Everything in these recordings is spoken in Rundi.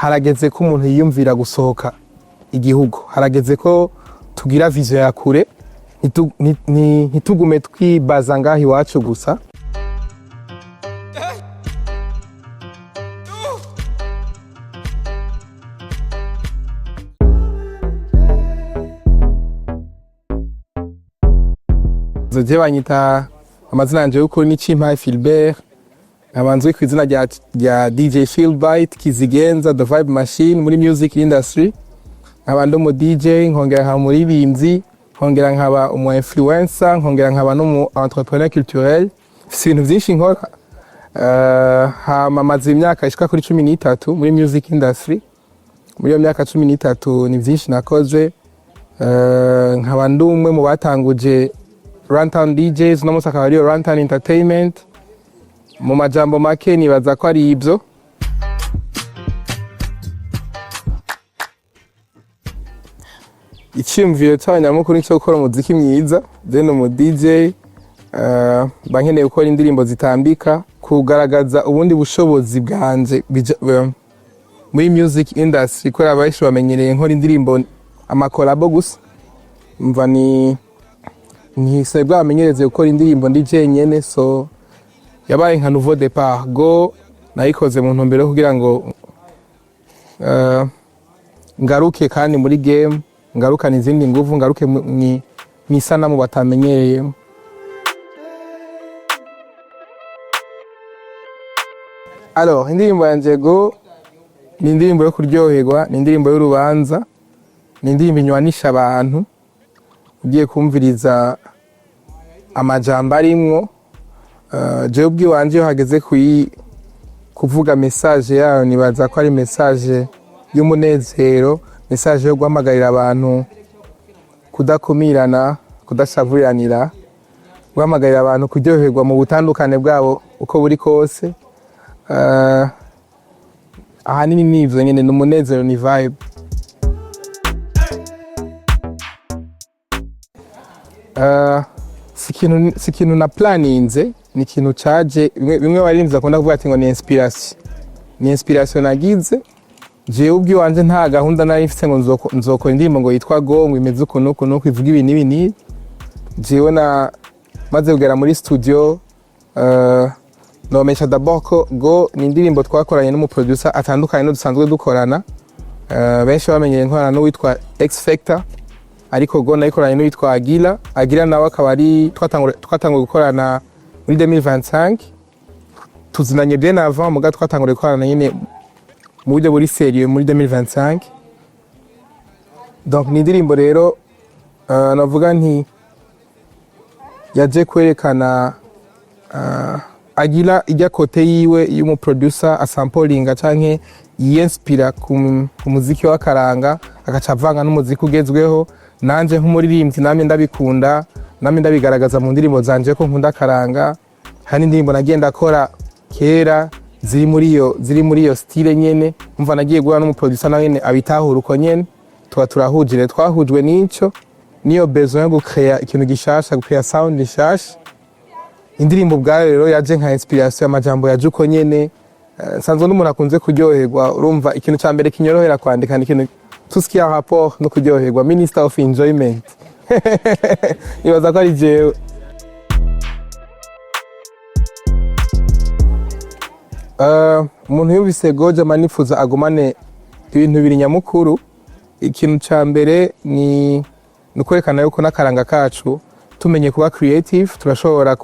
Harageze ko umuntu yiyumvira gusohoka igihugu, harageze ko tugira vision ya kure, ntitugume twibaza ngaho iwacu gusa. Je banyita, amazina yanje y'ukuri ni Chimpaye Philbert, nkaba nzwi ku izina rya DJ Philbite Kizigenza, The Vibe Machine muri music industry. Nkaba ndi umu DJ, nkongera nkaba umuririmbyi, nkongera nkaba umu influencer, nkongera nkaba n'umu entrepreneur culturel. Mfise ibintu vyinshi nkora. Hama maze imyaka ishika kuri 13 muri music industry. Muri iyo myaka 13 ni vyinshi nakoze. Nkaba ndi umwe mu batanguje Runtown DJs, uno munsi akaba ariyo Runtown Entertainment. Mu majambo make nibaza ko ari ibyo. Icyiyumviro cy'abanyamukuru cyo gukora umuziki mwiza. Then umu DJ, mba nkeneye gukora indirimbo zitambika, kugaragaza ubundi bushobozi bwanje muri music industry, kubera benshi bamenyereye nkora indirimbo ama collabo gusa. Mva ni ntise bwamenyereze gukora indirimbo ndi jenyene, so yabaye nka nouveau départ. Go nayikoze mu ntumbero yo kugira ngo ngaruke kandi muri game, ngarukane izindi nguvu, ngaruke mw'isanamu batamenyereyemo. Alors, indirimbo yanje Go ni indirimbo yo kuryoherwa, ni indirimbo y'urubanza, ni indirimbo inywanisha abantu. Ugiye kumviriza amajambo arimwo, jewe ubwiwanje iyo hageze kuvuga message yayo, nibaza ko ari message y'umunezero, message yo guhamagarira abantu kudakumirana, kudashavuriranira, guhamagarira abantu kuryoherwa mu butandukane bwabo uko buri kose. Ahanini ni ivyo nyene, ni umunezero, ni vibe. Si ikintu na planinze, ni ikintu caje. Bimwe baririmbyi bakunda kuvuga ati ngo ni inspiration, ni inspiration nagize jewe ubwiwanje. Nta gahunda nari mfise ngo nzokora indirimbo ngo yitwa Go, ngo imeze uku n'uku n'uku, ivuga ibi n'ibi n'ibi. Jewe na maze kugera muri studio, nomesha d'abord ko Go ni indirimbo twakoranye n'umuproducer atandukanye n'udusanzwe dukorana. Benshi bamenyeye nkorana n'uwitwa X Factor, ariko Go nayikoranye n'uwitwa Agila. Agila nawe akaba ari twatanguye gukorana muri 2025. Tuzinanye bien avant, muga twatanguriye gukorana nyine mu buryo buri sérieux muri 2025. Donc ni indirimbo rero, navuga nti yaje kwerekana Agira ijya côté yiwe y'umuproducer asampolinga canke yiyinspira ku muziki w'akaranga, agaca avanga n'umuziki ugezweho. Nanje nk'umuririmbyi namye ndabikunda, namye ndabigaragaza mu ndirimbo zanje ko nkunda akaranga. Hari n'indirimbo nagiye ndakora kera ziri muri iyo style nyene. Umva, nagiye guhura n'umuproducer nawe nyene abitahura uko nyene, tuba turahujire, twahujwe n'ico, niyo besoin yo gucrea ikintu gishasha, gucrea sound nshasha. Indirimbo ubwayo rero yaje nka inspiration, amajambo yaje uko nyene. Nsanzwe n'umuntu akunze kuryoherwa. Urumva, ikintu ca mbere kinyorohera kwandika ni ikintu tout ce qui a rapport no kuryoherwa. Minister of enjoyment nibaza ko ari jewe. Umuntu yumvise Go, jama nifuza agumane ibintu bibiri nyamukuru. Ikintu ca mbere ni ukwerekana yuko n'akaranga kacu, tumenye kuba creative, turashobora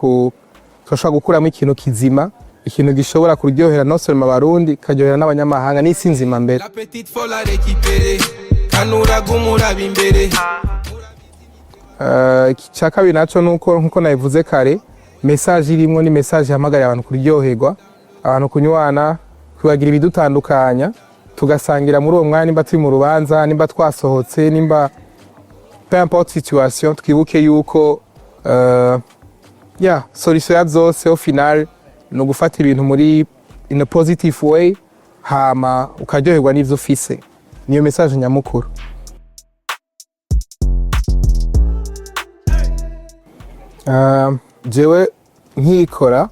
gukuramo ikintu kizima, ikintu gishobora kuryohera non seulement Abarundi, karyohera n'abanyamahanga n'isi nzima mbere. La petite folle a récupéré kanuraga umuraba imbere. Icya kabiri naco nuko, nkuko nabivuze kare, message irimwo ni message ihamagarira abantu kuryoherwa, abantu kunywana, kwibagira ibidutandukanya, tugasangira muri uwo mwanya, nimba turi mu rubanza, nimba twasohotse, nimba peu importe situation, twibuke yuko ya solution ya byose au final ni ugufata ibintu muri in a positive way, hama ukaryoherwa n'ivyo ufise. Niyo message nyamukuru. Jewe nkikora,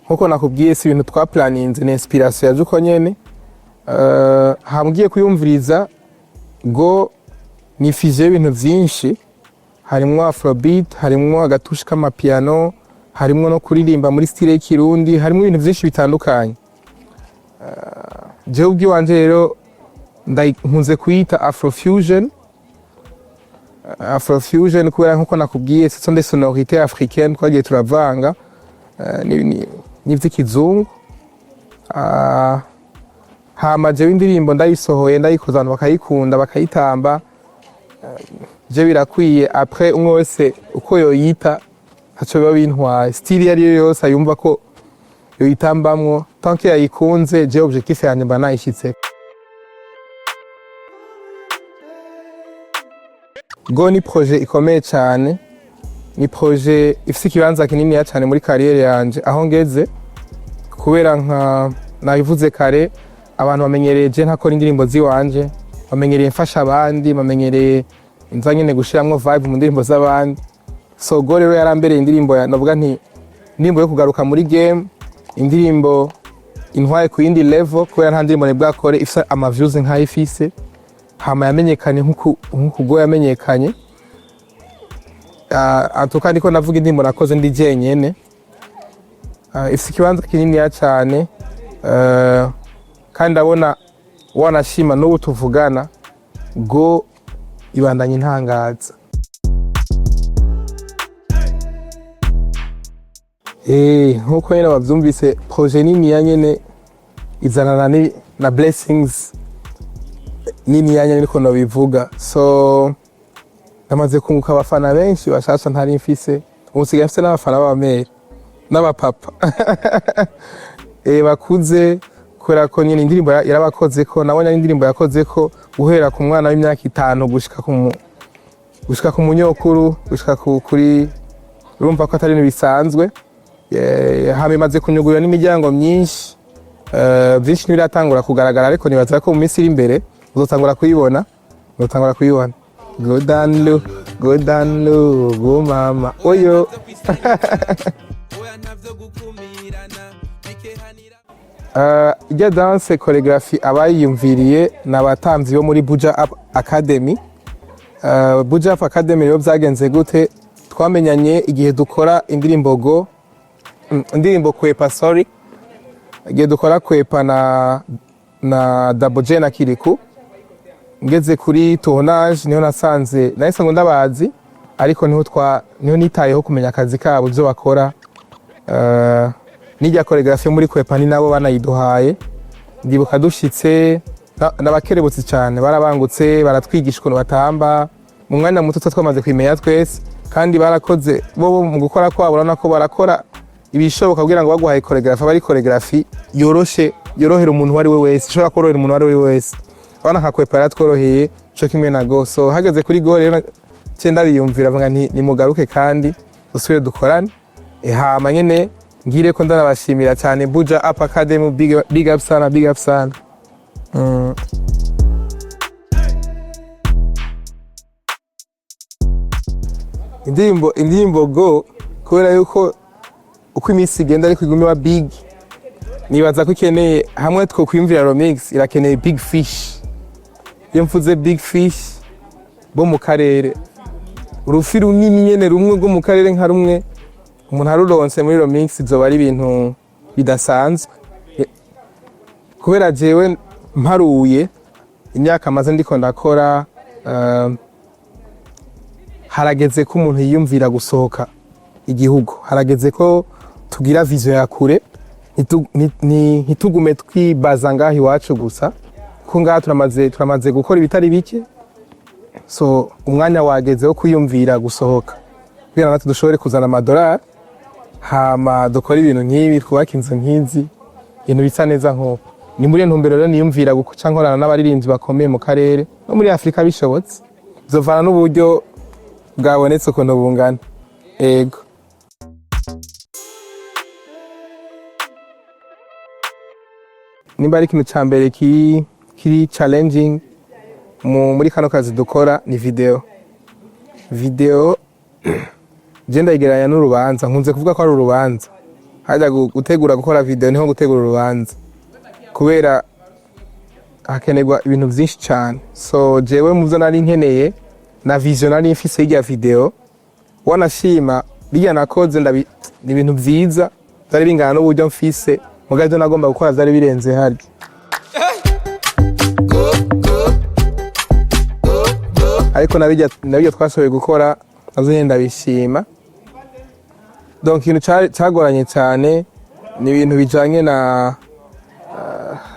nkuko nakubwiye, si ibintu twaplaninze, ni inspiration yaje uko nyene. Hambwiye kuyumviriza Go ni fusion y'ibintu vyinshi, harimwo afrobeat, harimwo agatushi k'amapiano, harimwo no kuririmba muri style y'ikirundi, harimwo ibintu vyinshi bitandukanye. Jewe ubwiwanje rero nkunze kuyita afrofusion. Afrofusion kubera nkuko nakubwiye, ce sont des sonorités africaines twagiye turavanga n'ivy'ikizungu. Hama jewe indirimbo ndayisohoye, ndayikoza, abantu bakayikunda, bakayitamba, je birakwiye. Après umwe wese uko yoyita ntaco biba bintwaye, style iyo ariyo yose ayumva ko yoyitambamwo, tant que yayikunze, je objectif yanje mba nayishitseko. Go ni projet ikomeye cyane, ni projet ifise ikibanza kininiya cyane muri carrière yanje aho ngeze, kubera nka nabivuze kare, abantu bamenyereye je ntakora indirimbo ziwanje, bamenyereye mfasha abandi, bamenyereye nza nyene gushiramwo vibe mu ndirimbo z'abandi. So Go rero yarambereye indirimbo ya navuga nti indirimbo yo kugaruka muri game, indirimbo intwaye ku yindi level, kubera nta ndirimbo nari bwakore ifise ama views nk'ayo ifise, hama yamenyekanye nkuku Go yamenyekanye. Antuka ndiko navuga indirimbo nakoze ndi jenyene. Ifise ikibanza kininiya cyane, kandi ndabona wanashima n'ubu tuvugana Go ibandanya intangaza. Nkuko nyene bavyumvise, projet niniya nyene izanana na blessings niniya nyene, niko nobivuga. So ndamaze kunguka abafana benshi bashasha ntari mfise. Ubu nsigaye mfise n'abafana b'abamere n'abapapa bakuze, kubera ko nyene indirimbo yarabakozeko. Nabonye ari indirimbo yakozeko guhera ku mwana w'imyaka 5 gushika ku munyokuru, gushika kuri, urumva ko atari ibintu bisanzwe. Hama imaze kunyugurira n'imiryango myinshi. Byinshi ntibiratangura kugaragara, ariko nibaza ko mu minsi iri imbere uzotangura kuyibona, uzotangura kuyibona. Go down low, go down low, go mama oyo. Oya, ntavyo gukumirana bikehanira. Ijya danse choreography abayiyumviriye ni abatamvyi bo muri Buja Up Academy. Buja Up Academy rero byagenze gute? Twamenyanye igihe dukora indirimbo Go, indirimbo Kwepa, sorry, igihe dukora Kwepa na Double J na Kiriku. Ngeze kuri tournage niho nasanze, nahise ngo ndabazi, ariko niho nitayeho kumenya akazi kabo, ibyo bakora. N'ijya choreography yo muri Kwepa ni nabo banayiduhaye. Ndibuka dushitse n'abakerebutsi cyane, barabangutse, baratwigisha ukuntu batamba mu mwanya muto, twamaze kwimenya twese. Kandi barakoze bo mu gukora kwabo, urabona ko barakora ibishoboka kugira ngo baguhaye choreography aba ari choreography yoroshe, yorohera umuntu uwo ari we wese, ishobora korohera umuntu uwo ari we wese. Urabona nka Kwepa yaratworoheye, co kimwe na Go. So hageze kuri Go rero ce ndabiyumvira, mvuga nti nimugaruke kandi dusubire dukorane. Hama nyene ngire ko ndanabashimira cyane Buja Up Academy, big, big up sana, big up sana. Indirimbo Go, kubera yuko uko iminsi igenda ariko iguma iba big, nibaza ko ikeneye hamwe twokwiyumvira remix, irakeneye big fish. Iyo mvuze big fish bo mu karere, urufi runini nyene rumwe rwo mu karere, nka rumwe umuntu aruronse muri remix izoba ari ibintu bidasanzwe. Kubera jewe mparuye imyaka maze ndiko ndakora, harageze ko umuntu yiyumvira gusohoka igihugu, harageze ko tugira vision ya kure, ntitugume twibaza ngaho iwacu gusa, kuko ngaha turamaze gukora ibitari bike. So umwanya wageze wo kwiyumvira gusohoka kugira natwe dushobore kuzana amadolari, hama dukore ibintu nk'ibi, twubake inzu nk'izi, ibintu bisa neza nk'uko. Ni muri iyo ntumbero rero niyumvira guca nkorana n'abaririmbyi bakomeye mu karere no muri Afurika bishobotse, bizovana n'uburyo bwabonetse ukuntu bungana. Ego. Nimba ari ikintu ca mbere kiri challenging muri kano kazi dukora ni video. Video je ndayigereranya n'urubanza, nkunze kuvuga ko ari urubanza. Hajya gutegura gukora video niho gutegura urubanza, kubera Hakenerwa ibintu vyinshi cyane. So jewe mu vyo nari nkeneye na vision nari mfise y'irya video, wanashima birya nakoze ni ibintu vyiza vyari bingana n'uburyo mfise, mugabo ivyo nagomba gukora vyari birenze harya. Go, go, go, go. Ariko nabirya twashoboye gukora navyo nyene ndabishima. Donc ikintu cagoranye cyane ni ibintu bijanye na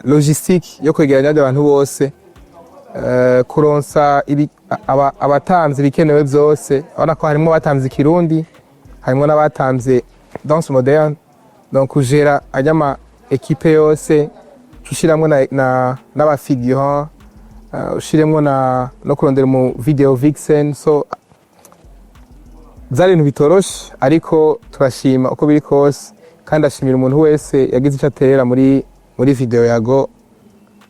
logistique yo kwegeranya abantu bose, kuronsa abatamvyi ibikenewe vyose. Urabona ko harimwo abatamvye ikirundi, harimwo n'abatamvye danse moderne. Donc kujera arya ma équipe yose, ushiramwo n'aba figurant, ushiremwo na no kurondera mu video vixen. So vyari ibintu bitoroshe, ariko turashima uko biri kose, kandi ashimira umuntu wese yagize ico aterera muri video ya Go.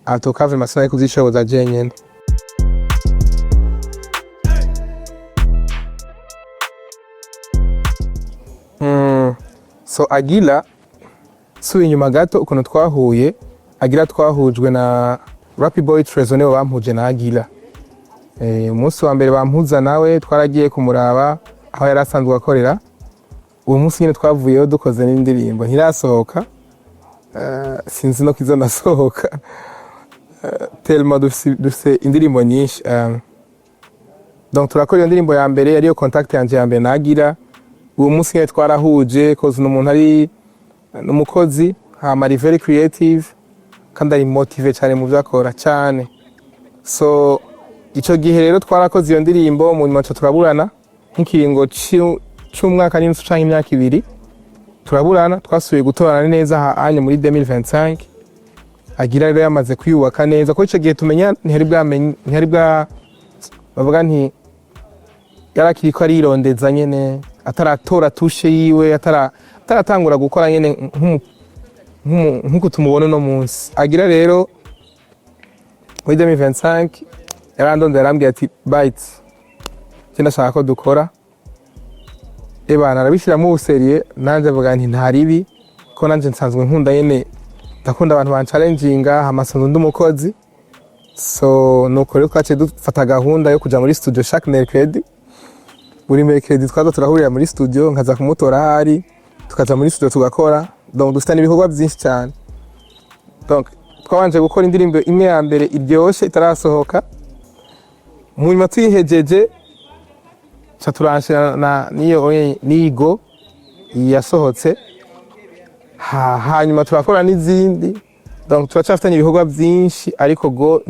Atoka vraiment sinari kuvyishoboza jenyene. So Agila, subiye inyuma gato ukuntu twahuye, Agila twahujwe na Rappy Boy Trezor, niwe bampuje na Agila. Umunsi wa mbere bampuza nawe twaragiye kumuraba aho yari asanzwe akorera. Uwo munsi nyine twavuyeho dukoze n'indirimbo ntirasohoka. Sinzi no kizonasohoka, tellement dufise indirimbo nyinshi. Donc turakora iyo ndirimbo ya mbere, ariyo contact yanje ya mbere na Agila. Uwo munsi nyine twarahuje koze ni umuntu ari n'umukozi, hama ari very creative kandi ari motivé cyane mu byo akora cyane. So ico gihe rero twarakoze iyo ndirimbo, mu nyuma tuca turaburana nk'ikiringo c'umwaka n'inusu canke imyaka 2 turaburana. Twasubiye gutorana neza hanye muri 2025. Agira rero yamaze kwiyubaka neza, kuko ico gihe tumenya ntihari bwamenye, ntihari bwa bavuga nti yarakiriko arirondeza nyene, ataratora touche yiwe, ataratangura gukora nyene nkuko tumubona uno munsi. Agira rero muri 2025 yarandondera, arambwira ati: "Bite, je ndashaka ko dukora." Ebana arabishyiramo ubu sérieux, nanje avuga nti nta ribi, ko nanje nsanzwe nkunda nyene, ndakunda abantu banchallenginga, hama nsanzwe ndi umukozi. So nuko rero twaciye dufata gahunda yo kuja muri studio chaque mercredi. Buri mercredi twaza turahurira muri studio, nkaza kumutora ahari, tukaja muri studio tugakora. Donc dufitanye ibikorwa byinshi cyane. Donc twabanje gukora indirimbo imwe ya mbere iryoshe itarasohoka. Mu nyuma tuyihejeje ca turanshira na niyo nigo yasohotse. Hanyuma turakora n'izindi. Donc turacafitanye ibikorwa byinshi, ariko Go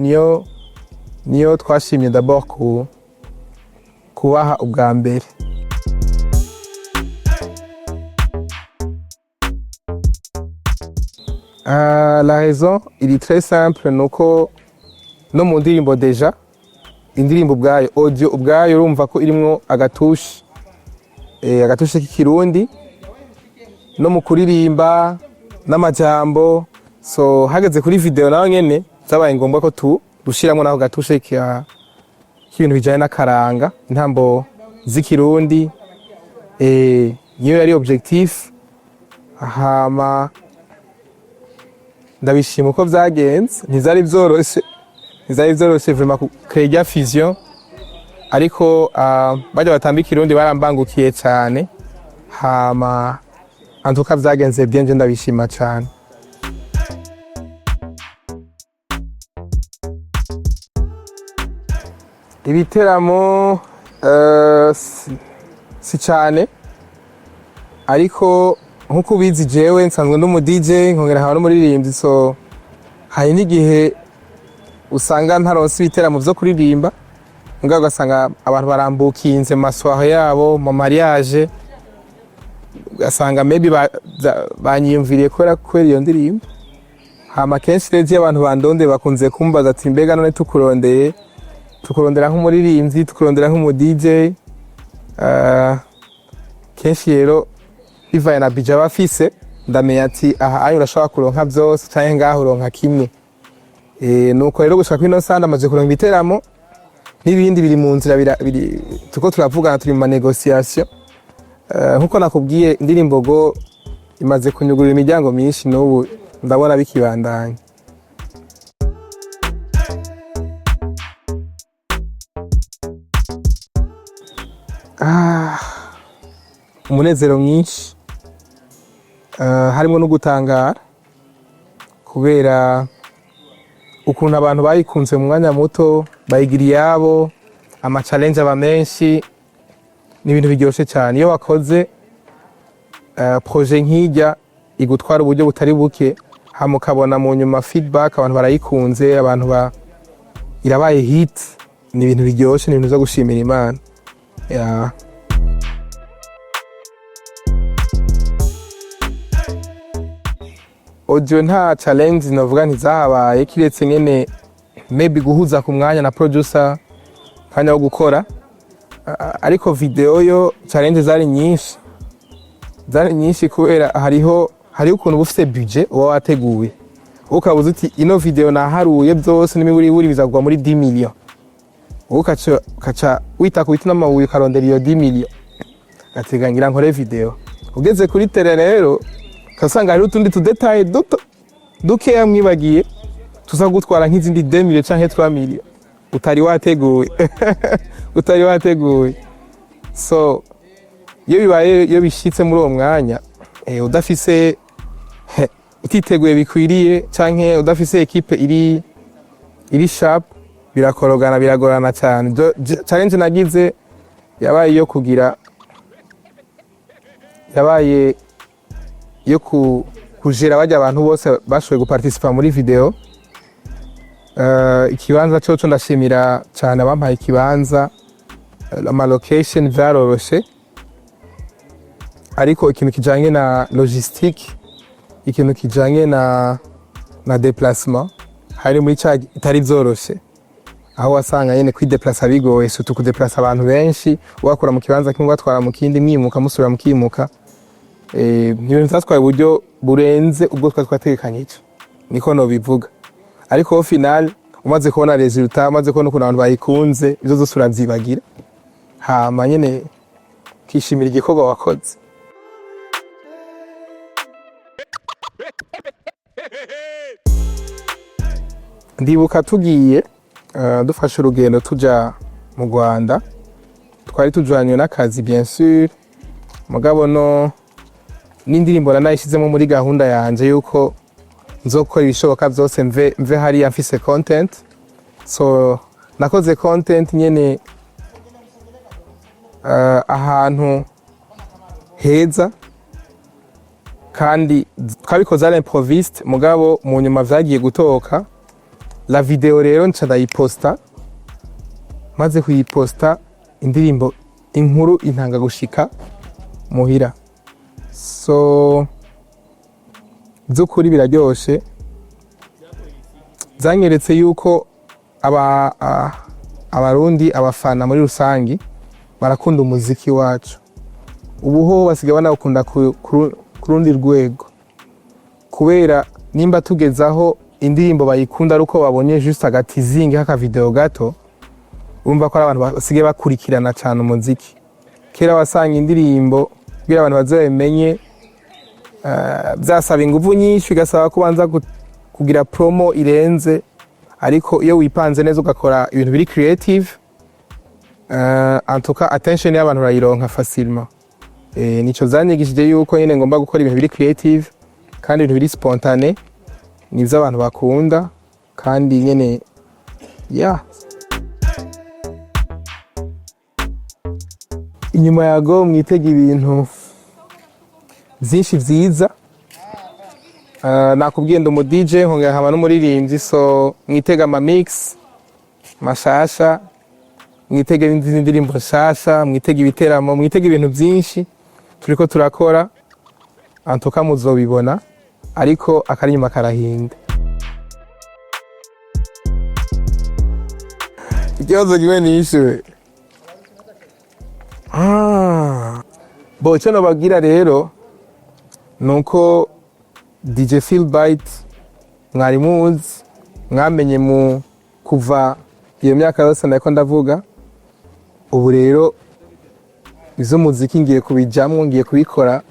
niyo twashimye d'abord kubaha ubwa mbere. La raison iri très simple, nuko no mu ndirimbo déjà, indirimbo ubwayo, audio ubwayo, urumva ko irimwo agatouche, agatouche k'ikirundi no mu kuririmba n'amajambo. So hageze kuri video naho nyene vyabaye ngombwa ko tu dushiramwo naho gatouche k'ibintu bijanye n'akaranga, intambo z'ikirundi. Niyo yari objectif. Hama ndabishima uko vyagenze. Ntivyari vyoroshe, ntivyari vyoroshe vraiment ku créer fusion, ariko barya batamba ikirundi barambangukiye cane. Hama antuka vyagenze bien, je ndabishima cane. Ibiteramo si cane, ariko nkuko ubizi jewe nsanzwe ndi umu DJ, nkongera nkaba n'umuririmbyi. So hari n'igihe usanga ntaronse ibiteramo vyo kuririmba, mugabo ugasanga abantu barambukinze mu ma soirées yabo, mu mariage, ugasanga maybe banyiyumviriye kubera iyo ndirimbo. Hama kenshi rero iyo abantu bandondeye bakunze kumbaza ati: "Mbega none tukurondeye, tukurondera nk'umuririmbyi, tukurondera nk'umu DJ?" Kenshi rero bivanye na budget aba afise, ndamenya ati aha ayo urashobora kuronka vyose canke ngaho uronka kimwe. Nuko rero gushika kuri ino saha ndamaze kuronka ibiteramo n'ibindi biri mu nzira, turiko turavugana, turi mu ma négociation. Nkuko nakubwiye, indirimbo Go imaze kunyugurura imiryango myinshi, n'ubu ndabona bikibandanya. Ah, umunezero mwinshi, harimo no gutangara kubera ukuntu abantu bayikunze mu mwanya muto, bayigira iyabo, ama challenge aba menshi. Ni ibintu biryoshe cyane iyo wakoze projet nk'ijya igutwara uburyo butari buke, hama ukabona mu nyuma feedback, abantu barayikunze, abantu ba irabaye hit. Ni ibintu biryoshe, ni ibintu vyo gushimira Imana, yeah. Audio nta challenge novuga ntizahabaye, kiretse nyene maybe guhuza ku mwanya na producer, kanya wo gukora. Ariko video yo challenge zari nyinshi, zari nyinshi, kubera hariho ukuntu uba ufise budget uba wateguye, ukabuza uti ino video naharuye byose n'imiburiburi bizagwa muri 10 millions, wowe ukaca wita ku biti n'amabuye, ukarondera iyo 10 millions, gatega ngira nkore video. Ugeze kuri terrain rero, ukasanga hariho utundi tu détails duto dukeya mwibagiye, tuza gutwara nk'izindi 2 millions canke 3 millions utari wateguye. So iyo bibaye, iyo bishitse muri uwo mwanya, udafise utiteguye bikwiriye canke udafise équipe iri sharp, birakorogana, biragorana cyane. Challenge nagize yabaye iyo kugira, yabaye yo kujera bajya abantu bose bashoboye guparticipa muri video. Ikibanza coco ndashimira cyane abampaye ikibanza, ama location vyaroroshe, ariko ikintu kijanye na logistique, ikintu kijanye na déplacement, hari muri ca itari vyoroshe, aho wasanga nyene kwideplasa bigoye, surtout kudeplasa abantu benshi, ubakura mu kibanza kimwe ubatwara mu kindi, mwimuka, musubira mukimuka. Ni ibintu vyatwaye uburyo burenze ubwo twari twategekanyije, niko nobivuga. Ariko au final umaze kubona résultat, umaze kubona ukuntu abantu bayikunze, ivyo vyose uravyibagira, hama nyene ukishimira igikorwa wakoze. Ndibuka tugiye, dufashe urugendo tuja mu Rwanda, twari tujanywe n'akazi bien sûr, mugabo no n'indirimbo nanayishizemo muri gahunda yanje yuko nzokora ibishoboka byose mve hariya mfise content. So nakoze content nyene ahantu heza, kandi twabikoze à l'improviste, mugabo mu nyuma vyagiye gutoka. La video rero nca ndayiposta. Maze kuyiposta, indirimbo inkuru intanga gushika muhira. So by'ukuri biraryoshe, zanyeretse yuko abarundi, abafana muri rusangi barakunda umuziki wacu. Ubu ho basigaye banawukunda ku rundi rwego, kubera nimba tugezaho indirimbo bayikunda ari uko babonye juste agatizingi k'akavideo gato, urumva ko ari abantu basigaye bakurikirana cyane umuziki. Kera wasanga indirimbo kugira abantu bazobimenye byasaba ingufu nyinshi, bigasaba ko ubanza kugira promo irenze. Ariko iyo wipanze neza, ugakora ibintu biri creative, en tout cas attention y'abantu urayironka facilement. Nico zanyigishije, yuko nyine ngomba gukora ibintu biri creative kandi ibintu biri spontané, nivyo abantu bakunda. Kandi nyene, yeah, inyuma yago mwitega ibintu vyinshi vyiza. Nakubwiye ndi umu DJ, nkongera nkaba n'umuririmbyi, so mwitega ama mix mashasha, mwitege n'izindi ndirimbo nshasha, mwitege ibiteramo, mwitege ibintu byinshi turiko turakora. Antuka muzobibona, ariko akari inyuma karahinda. Ikibazo kimwe nishyuwe. Ah. Bo icyo nababwira rero ni uko DJ Philbyte mwari muzi, mwamenye mu kuva iyo myaka yose nariko ndavuga. Ubu rero iz'umuziki ngiye kubijamwo, ngiye kubikora,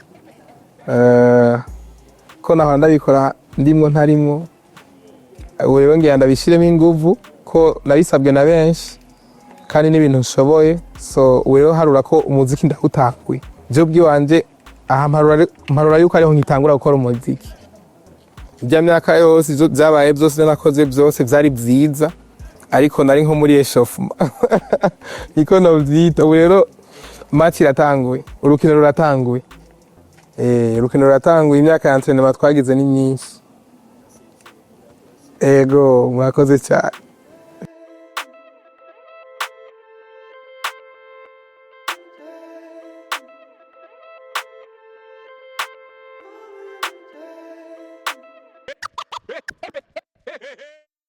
ko nahora ndabikora ndimwo ntarimwo. Ubu rero ngira ndabishiremo inguvu, ko nabisabwe na benshi. Kandi n'ibintu nshoboye. So ubu rero harura ko umuziki ndawutanguye je ubwiwanje aha, mparura yuko ariho nkitangura gukora umuziki. Ijya myaka yose, ivyo byabaye byose, ivyo nakoze byose vyari vyiza, ariko nari nko muri échauffement, niko novyita. Ubu rero match iratanguye, urukino ruratanguye. Urukino ruratanguye, imyaka ya entraînement twagize ni myinshi. Ego, mwakoze cyane.